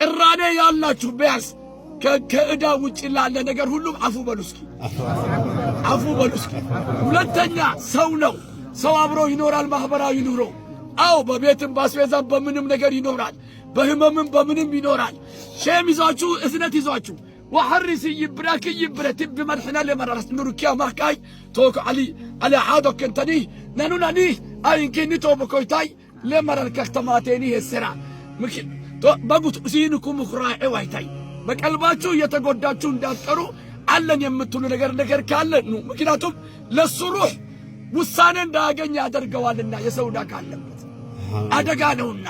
ቅራኔ ያላችሁ ቢያንስ ከዕዳ ውጭ ላለ ነገር ሁሉም አፉ በሉ እስኪ፣ አፉ በሉ እስኪ። ሁለተኛ ሰው ነው። ሰው አብሮ ይኖራል። ማህበራዊ ኑሮ አው በቤትም ባስቤዛም በምንም ነገር ይኖራል። በህመምም በምንም ይኖራል። Shame ይዟችሁ እዝነት ይዟችሁ وحرسي يبراك يبرة تب مرحنا لمرة نركيا محكاي توك علي على عادك انتني نانو ناني اين كني تو بكويتاي لمرة الكختماتيني السرع በጉት ሲንኩም ኩራዕ ዋይታይ በቀልባችሁ እየተጎዳችሁ እንዳትቀሩ አለን የምትሉ ነገር ካለ ኑ። ምክንያቱም ለሱ ሩህ ውሳኔ እንዳያገኝ ያደርገዋልና የሰው ዕዳ ካለበት አደጋ ነውና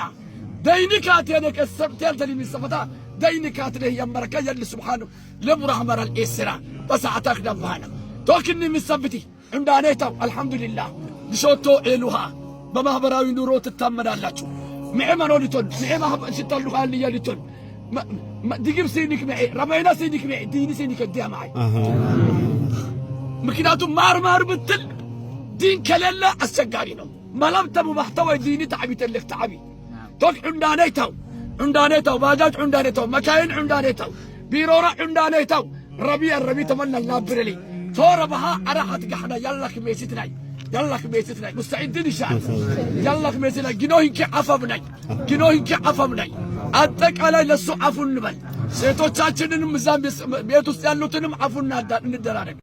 ደይኒካት የነቀሰብቴልተን የሚሰፈታ ደይኒካት ነህ የመረከ የል ስብሓኑ ለቡራህመር አልኤስራ በሰዓታክ ደባሃነ ቶክኒ የሚሰብቲ እንዳኔታው አልሐምዱሊላህ ልሾቶ ኤሉሃ በማኅበራዊ ኑሮ ትታመናላችሁ። ምዕ መኖ ልቶን ምዕ ሽተሉኻ ልየ ልቶን ድግብ ሲኒክ ምዕ ረመይና ሲኒክ ምዕ ዲኒ ሲኒክ ዲያ ማዓይ። ምክንያቱም ማርማር ብትል ዲን ከሌለ አስቸጋሪ ነው። መለምተ ሙባሕተወይ ዲኒ ተዓቢተልክ ተዓቢ ቶክ ዑንዳኔታው ዑንዳኔታው ባጃጅ ዑንዳኔታው መካይን ዑንዳኔታው ቢሮራ ዑንዳኔታው ረቢ ረቢ ተመና ናብረሊ ቶረባሃ አራሓት ጋሕና ያላክ ሜሲትናይ ያላክ ሜሲትናይ ሙስተዒድን ይሻል ያላክ ሜሲትናይ ግኖሂንኪ ዓፈብናይ ግኖሂንኪ ዓፈብናይ አጠቃላይ ለሱ አፉ እንበል። ሴቶቻችንንም እዛም ቤት ውስጥ ያሉትንም አፉ እንደራረግ።